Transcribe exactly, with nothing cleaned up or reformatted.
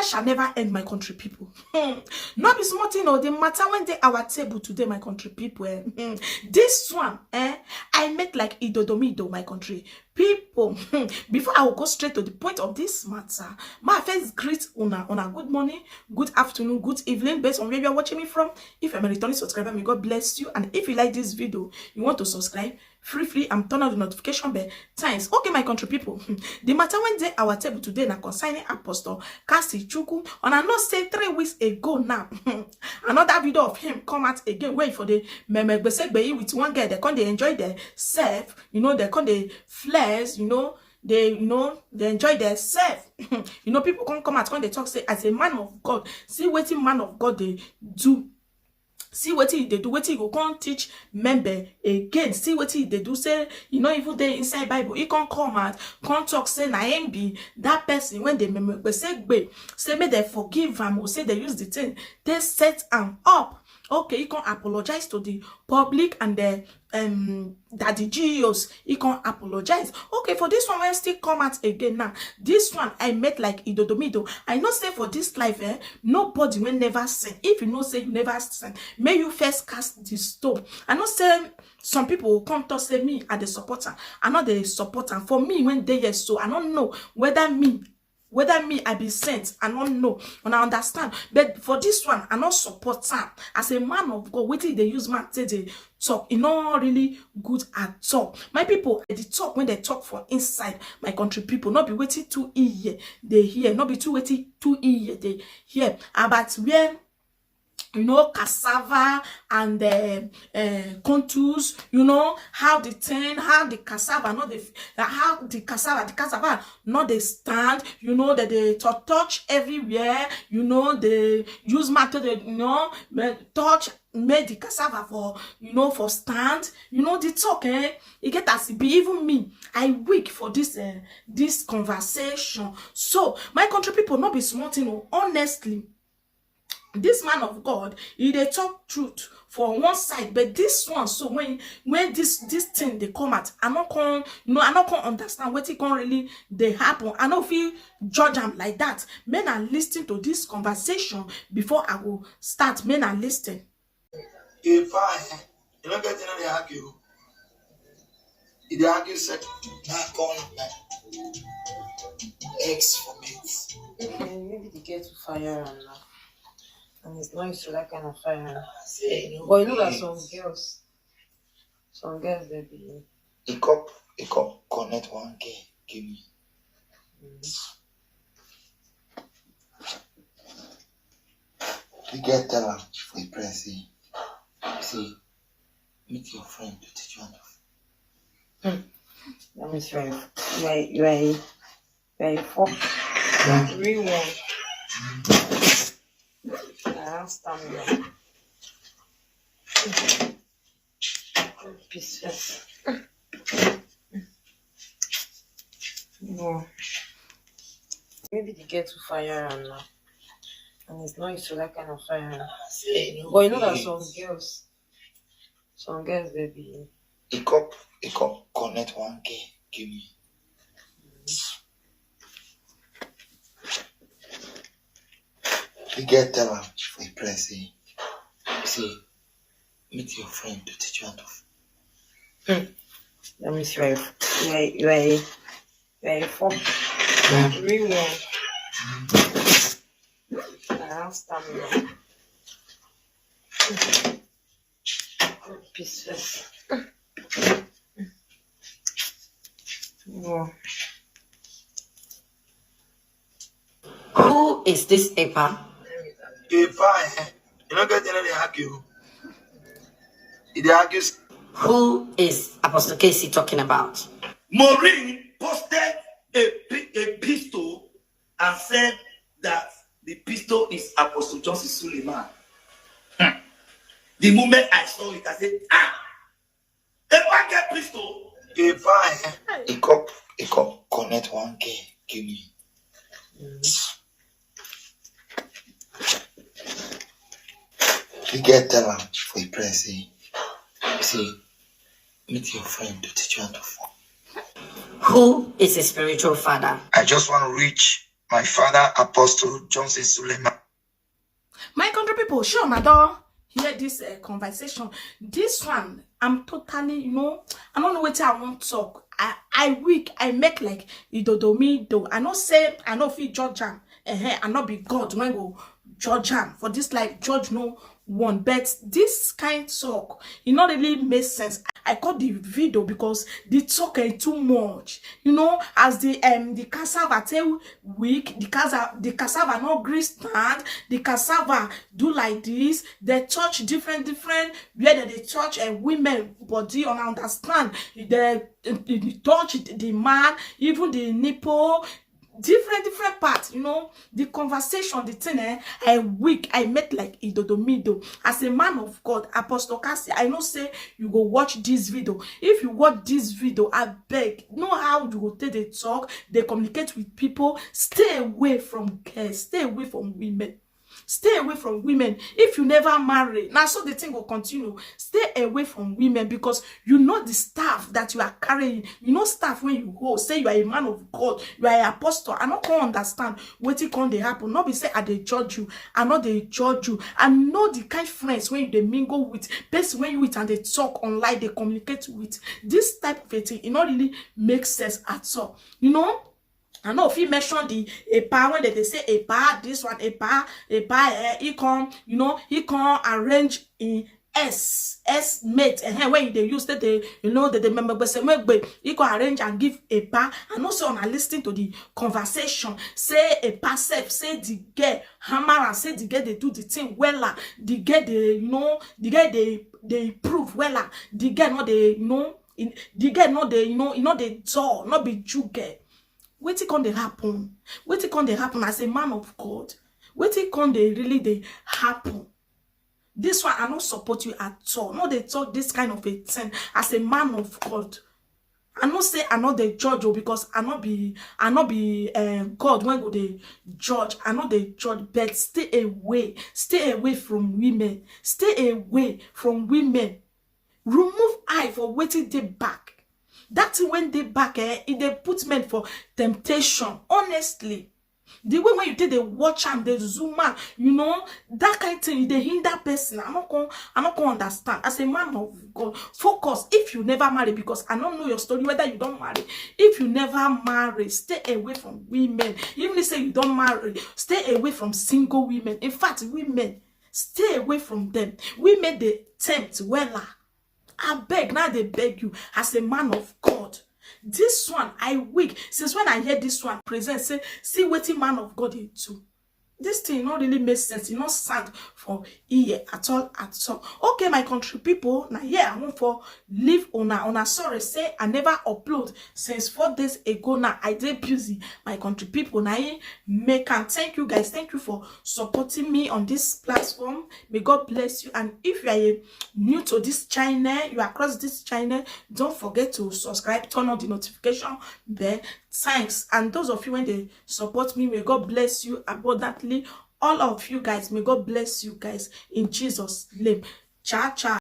Shall never end, my country people. Hmm. No be small thing, oh, the matter wey dey our table today, my country people. Eh? Hmm. This one, eh, I make like idodomido, my country people. Hmm. Before I will go straight to the point of this matter, my first greet una, una good morning, good afternoon, good evening, based on where you are watching me from. If I'm a returning subscriber, may God bless you. And if you like this video, you want to subscribe, free free and turn on the notification bell. Thanks. Okay, my country people. The matter wey dey our table today na concerning Apostle Cassie Chukwu. And I know say three weeks ago now, another video of him come out again. Wait for the memegbesegbeyi with one girl. They come dey enjoy their self. You know, they come dey flex. You know, they, you know, they enjoy their self. You know, people come come out, come dey talk say, as a man of God, see wetin man of God dey do. See wetin e dey do, wetin e go come teach member again. See wetin e dey do, say e no even dey inside Bible. E come come out, come talk say na him be that person wey dey memegbesegbe. Say make dem forgive am, or say dem use the thing take set am up. Okay, e come apologize to the public and the, um, Daddy G E Os. E come apologize. Okay, for this one wey still come out again now, this one I make like idodomido. I know say for this life, eh, nobody wey never sin. If you know say you never sin, may you first cast the stone. I know say some people will come talk say me I dey support am. I no dey support am. For me, wey dey here so, I no know whether me, whether me I be sent. I no know. Una understand? But for this one, I no support am. As a man of God, wetin e dey use mouth take dey talk, e no really good at all. My people, the talk wey dem talk for inside, my country people, no be wetin two ear dey hear, no be two wetin two ear dey hear. About where, you know, cassava and, uh, uh, contours, you know, how the thing, how the cassava, not the, how the cassava, the cassava, not the stand, you know, that they touch, touch everywhere, you know, they use matter, they, you know, eh, touch, made the cassava for, you know, for stand, you know, the talk, eh? E get as e be. Even me, I weak for this, uh, this conversation. So, my country people, no be small thing, oh, honestly. This man of God, he dey talk truth for one side, but this one, so when, when this, this thing dey come out, I no come, no, I no come understand wetin come really dey happen. I no fit judge am like that. Make una listen to this conversation before I go start. Make una listen. If I, you no get any argue. If they argue, set that corner, X for me. Eh, maybe they get to fire am now. And it's not used to that kind of fire. Say, no, but you know that some girls, some girls, they be. He come, he come connect one girl, give me. The girl tell am for the press, say, say, meet your friend to teach you how to. Hmm. That means you are, you are, you are a, you are a four. Real one. I have stamina. Peace first. No. Maybe they get to fire am now. And it's not used to that kind of fire. But you know that some girls, some girls, they be. He come, he come connect one girl, give me. The girl tell am for the press, say, say, meet your friend to teach you how to. Hmm. That means you are, you are, you are a, you are a four. Real one. I have stamina. Peace first. No. Who is this Epa? Epa, eh? You no get any argue. If they argue. Who is Apostle Casey talking about? Maureen posted a, pi- a pistol and said that the pistol is Apostle Johnson Suleiman. Hmm. The moment I saw it, I said, ah, Epa get pistol. Epa, eh? He come, he come connect one girl, give me. The girl tell am for the press, say, say, meet your friend to teach you how to fuck. Who is a spiritual father? I just want to reach my father, Apostle Johnson Suleiman. My country people, sure, una don hear this uh, conversation. This one, I'm totally, you know, I don't know what I want to talk. I, I weak, I make like idodomi do. I know say I know if you judge am. Uh-huh, I not be God when go judge am for this life. Judge no one, but this kind talk, it not really make sense. I cut the video because the talk is too much. You know, as the um the cassava tell weak, the cassava the cassava not gree stand, the cassava do like this, they touch different different where they, they touch a women body on understand. They, they touch the man, even the nipple, different different parts, you know, the conversation, the thing eh, I weak, I met like idodomido. As a man of God, Apostle Cassie, I know say you go watch this video. If you watch this video, I beg, know how you go take the talk, they communicate with people. Stay away from girls, stay away from women. Stay away from women. If you never marry, now so the thing will continue. Stay away from women because you know the staff that you are carrying. You know staff when you go say you are a man of God, you are an apostle. I not can understand what it can they happen. Not be say I they judge you. I know they judge you. I know the kind of friends when you they mingle with, person when you with and they talk online, they communicate with. This type of a thing, it not really makes sense at all. You know, I know if you mention the a pa when they, they say a pa, this one a pa, a pa, eh, he come, you know, he come arrange in S S mate, eh, when they use that they, you know, that they remember but say maybe he can arrange and give a pa. And also on I listen to the conversation, say a pa self, say the girl hammer and say the girl they do the thing well, the girl they, you know, the girl they they prove well, the girl not they, you know, in, the girl not they, you know, you know they tall, not be you girl. Wetin come dey happen? Wetin come dey happen as a man of God? Wetin come dey really dey happen? This one I no support you at all. No dey talk this kind of a thing as a man of God. I no say I no dey judge o because I no be I no be uh, God when go dey judge. I no dey judge, but stay away, stay away from women, stay away from women. Remove eye for wetin dey back. That thing when dey back eh, e dey put men for temptation. Honestly, the way when you take dey watch am, dey zoom am, you know, that kind thing e dey hinder person. I no come I no come understand. As a man of God, focus. If you never marry, because I no know your story whether you don marry. If you never marry, stay away from women. Even if say you don marry, stay away from single women. In fact, women, stay away from them. Women dey tempt wella. I beg now, they beg you as a man of God. This one I weak since when I hear this one present say see wetin man of God dey do. This thing no really make sense. E no sound for ear at all at all. Okay, my country people, now here I want for leave una una sorry say I never upload since four days ago. Now I dey busy, my country people. Now I make and thank you guys. Thank you for supporting me on this platform. May God bless you. And if you are a new to this channel, you are across this channel, don't forget to subscribe, turn on the notification bell. Thanks. And those of you when they support me, may God bless you abundantly. All of you guys, may God bless you guys in Jesus' name. Ciao, ciao.